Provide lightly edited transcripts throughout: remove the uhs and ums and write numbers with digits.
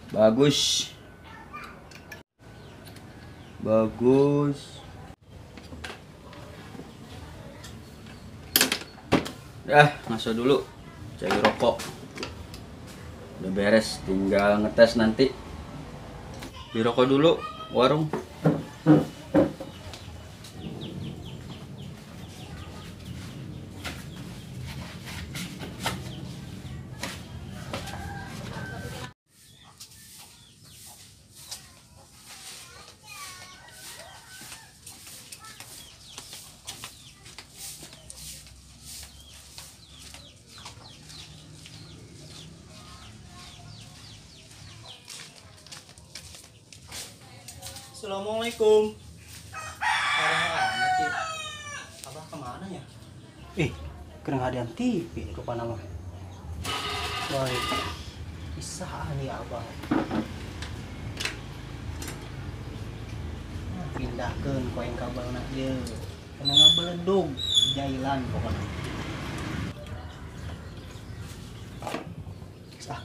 Bagus. Bagus. Dah, masuk dulu. Cari rokok. Udah beres, tinggal ngetes nanti. Beli rokok dulu, warung. Assalamualaikum. Orang amat ya. Abah kemana ya? Kena hadiah TV rupana mah. Baik. Bisa nih abah. Pindahkeun ku aing kabelna ieu. Kena ngabeledug jailan pokona. Ah.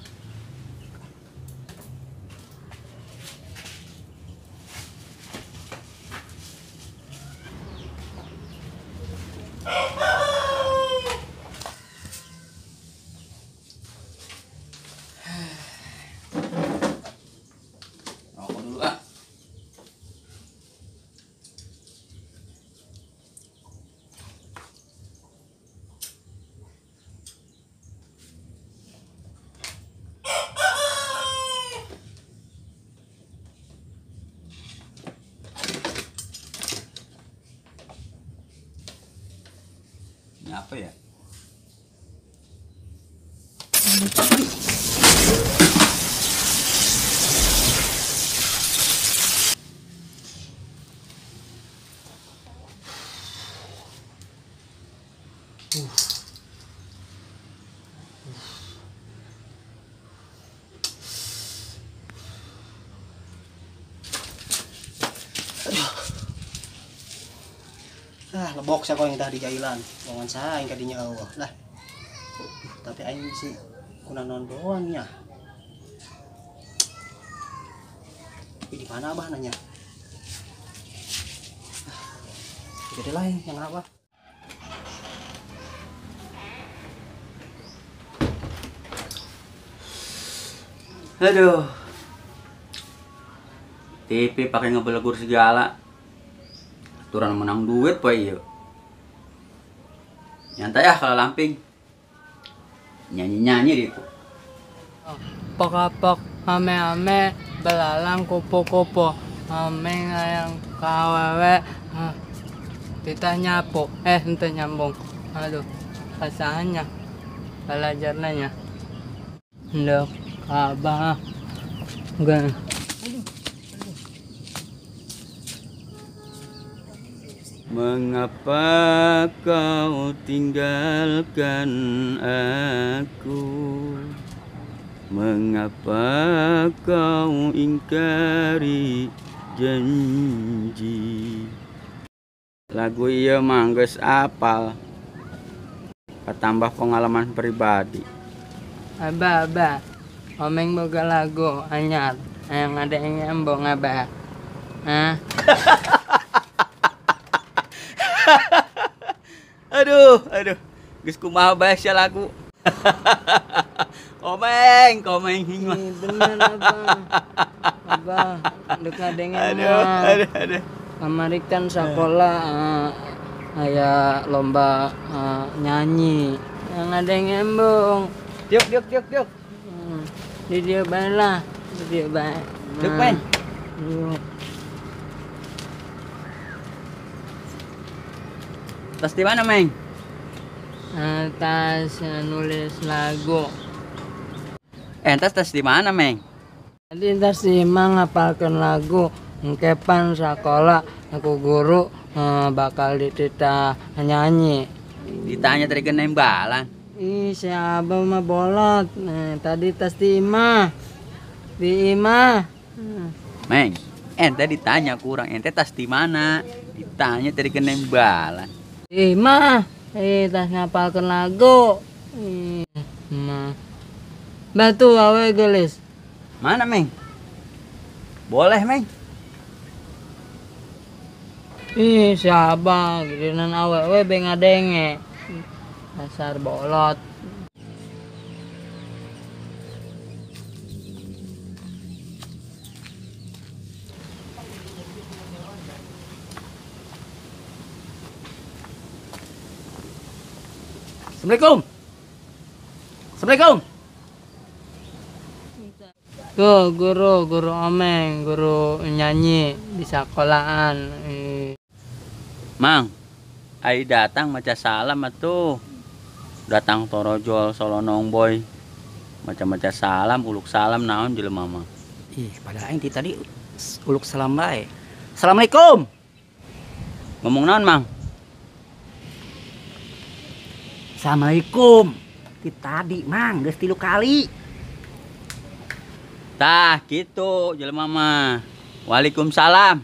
Ini apa ya? Ah, lebok saya kau yang tadi jailan. Jangan saya yang kadinya Allah lah. Tapi aing sih kuna nonton ya. Tapi di mana abah nanya? Jadi lain yang apa? Aduh. TV pakai ngebelegur segala. Aturan menang duit poe ieu. Nyantai ah kalau lamping. Nyanyi-nyanyi gitu. Pok-pok ame-ame belalang kupu-kupu ame ngayang kawewe titah nyapu ente nyambung. Aduh, pasangannya belajarnya ndek abah enggak. Mengapa kau tinggalkan aku? Mengapa kau ingkari janji? Lagu ieu mah geus apal. Patambah pengalaman pribadi. Abah, abah. Omeng boga lagu anyar. Yang ada yang nyambung abah. Hah? Aduh, aduh. Geus kumaha bae sia lagu. Komeng, komeng hing mah. Bener abah. Abah, deuk ngadengen. Aduh, aduh, aduh. Kamari kan sekolah aya lomba nyanyi. Yang ada yang nyambung. Diuk, diuk, diuk, diuk. Di dia bae lah, di dia bae. Diuk bae. Diuk. Tas di mana, Meng? Tas nulis lagu. Tas di mana, Meng? Tadi tas di imah ngapalkeun lagu. Engkepan sekolah aku guru bakal dititah nyanyi. Ditanya tadi kena nembalan. Ih, si abah mah bolot. Nah, tadi tas di imah. Di imah. Meng, ente ditanya kurang. Ente tas di mana? Ditanya tadi kena nembalan. Ih mah, tas ngapalkeun lagu. Ih, mah. Batu awe gelis. Mana, Meng? Boleh, Meng. Ih, si Abah giliran awewe be ngadenge. Dasar bolot. Assalamualaikum. Assalamualaikum. Tuh guru, guru Omeng, guru nyanyi di sekolahan. Mang, ai datang maca salam atuh. Datang torojol solonong boy. Maca-maca salam, uluk salam naon jelema mah. Ih, padahal aing tadi uluk salam bae. Assalamualaikum. Ngomong naon, Mang? Assalamualaikum. Ti tadi, Mang, geus 3 kali. Tah, gitu jelema mah. Waalaikumsalam.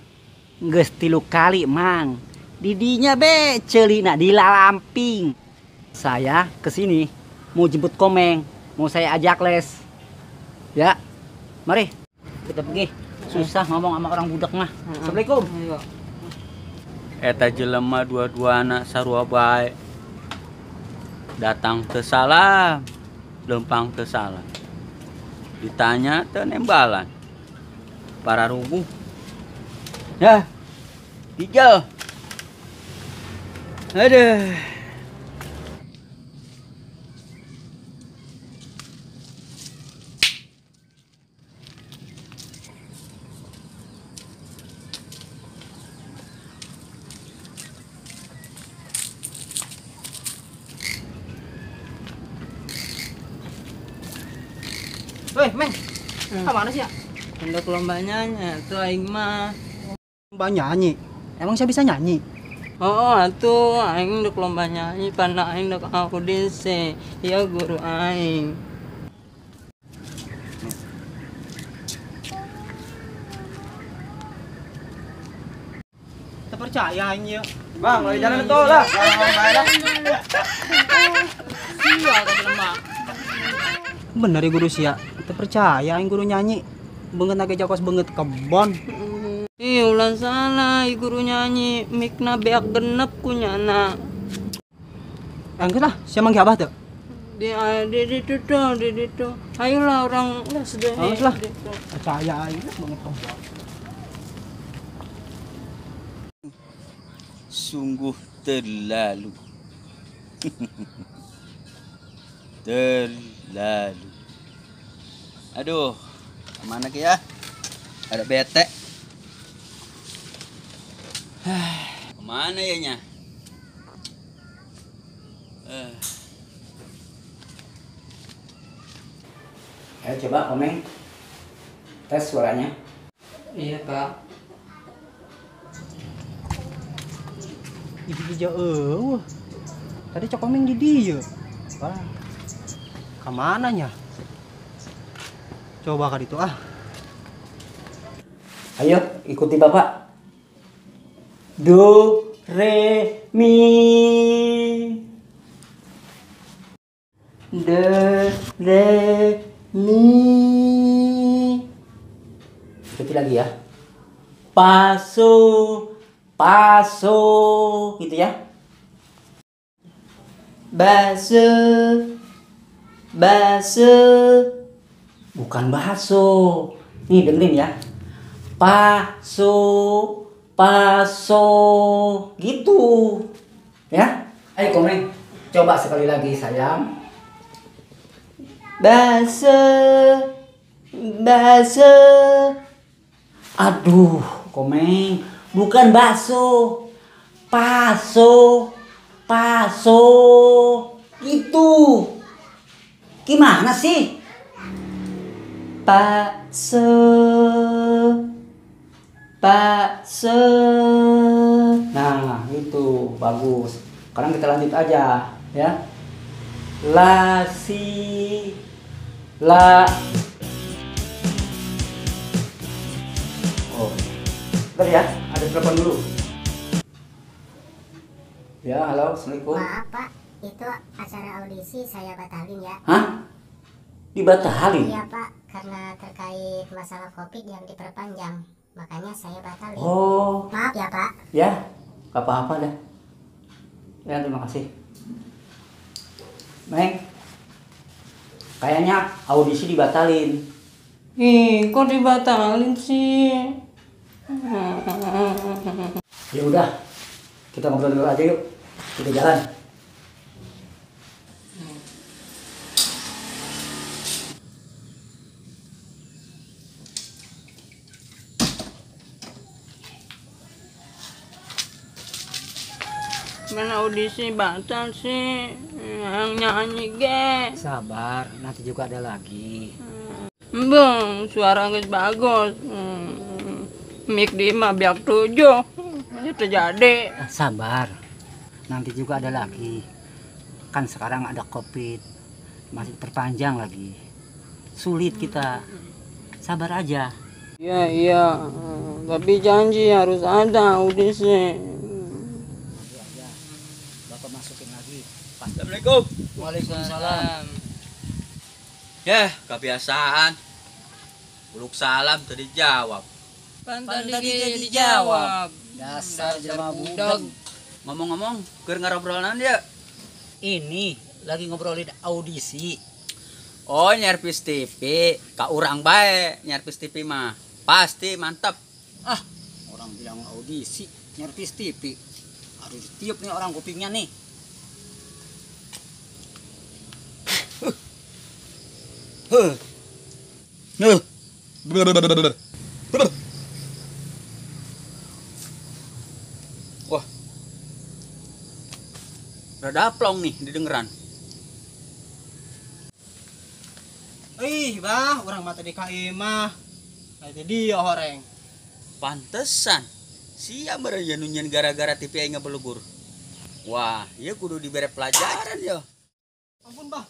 Geus 3 kali, Mang. Didinya be ceulina dilalamping. Saya kesini mau jemput Komeng, mau saya ajak les. Ya, mari kita pergi. Susah ngomong sama orang budak mah. Assalamualaikum. Ayo. Eta jelema dua-duana sarua bae. Datang teu salam, lempang teu salam. Ditanya teu nembalan. Para ruguh. Ya. Dijel. Aduh. Weh, Meng. Ka mana sih ya? Hendak lomba nyanyi tuh aing mah. Lomba nyanyi? Emang saya bisa nyanyi? Oh, atuh aing ndek lomba nyanyi pana aing ndek audisi. Ya guru aing. Teu percaya aing ieu. Bang, lagi jalan itu lah. Sia ka jelema. Bener ya guru sia. Teu percaya aing guru nyanyi. Beungeut nage jakos beungeut kebon. Ih, ulah salah, guru nyanyi mikna beak genep kunyana. Enggeus lah, sia manggih abah teu? Di ditu tuh, di ditu. Ayolah orang les deh. Enggeus lah. Percaya aing beungeut kebon. Sungguh terlalu. Terlalu. Aduh, kemana ke ya? Ada bete. Kemana ya nya? Ayo coba Komeng, tes suaranya. Iya Pak. Ibu jauh. Tadi cok Komeng di dia. Wah, kemana nya? Coba kali itu ah. Ayo ikuti Bapak. Do, re, mi. Do, re, mi. Ikuti lagi ya. Paso, paso, gitu ya. Baso, baso. Bukan baso. Nih dengerin ya. Paso, paso, gitu ya. Ayo Komeng, coba sekali lagi sayang. Baso, baso. Aduh Komeng, bukan bakso, paso, paso, gitu. Gimana sih? Paso, bakso. Nah itu bagus. Sekarang kita lanjut aja ya. La, si, la. Oh, bentar ya, ada telepon dulu. Ya, halo, assalamualaikum. Maaf Pak, itu acara audisi saya batalin ya. Hah? Dibatalin? Iya Pak, karena terkait masalah COVID yang diperpanjang. Makanya saya batalin. Oh. Maaf ya, Pak. Ya, gak apa-apa dah. Ya, terima kasih. Meng, kayaknya audisi dibatalin. Ih, kok dibatalin sih? Ya udah, kita ngobrol dulu aja yuk. Kita jalan. Mana audisi batal sih, yang nyanyi ge. Sabar, nanti juga ada lagi. Bang, suara geus bagus. Mik di mah biak 7. Itu terjadi. Sabar, nanti juga ada lagi. Kan sekarang ada COVID, masih perpanjang lagi. Sulit kita, sabar aja. Iya, iya, tapi janji harus ada audisi. Bapak masukin lagi. Assalamualaikum. Waalaikumsalam. Ya, kebiasaan. Uluk salam tadi jawab. Pan tadi dijawab. Dasar jelema budak. Ngomong-ngomong, keur ngarobrolan dia. Ini lagi ngobrolin audisi. Oh, nyervis TV, ka urang bae nyervis TV mah. Pasti mantap. Ah, orang bilang audisi, nyervis TV. Harus ditiup nih orang kupingnya nih. Wah, rada plong nih didengeran. Ih, bah, orang mata DKI mah. Itu dia horeng. Pantesan. Sia meureun nunyeun gara-gara TV aing ngabelugur. Wah, ieu kudu dibere pelajaran ya. Ampun, bah.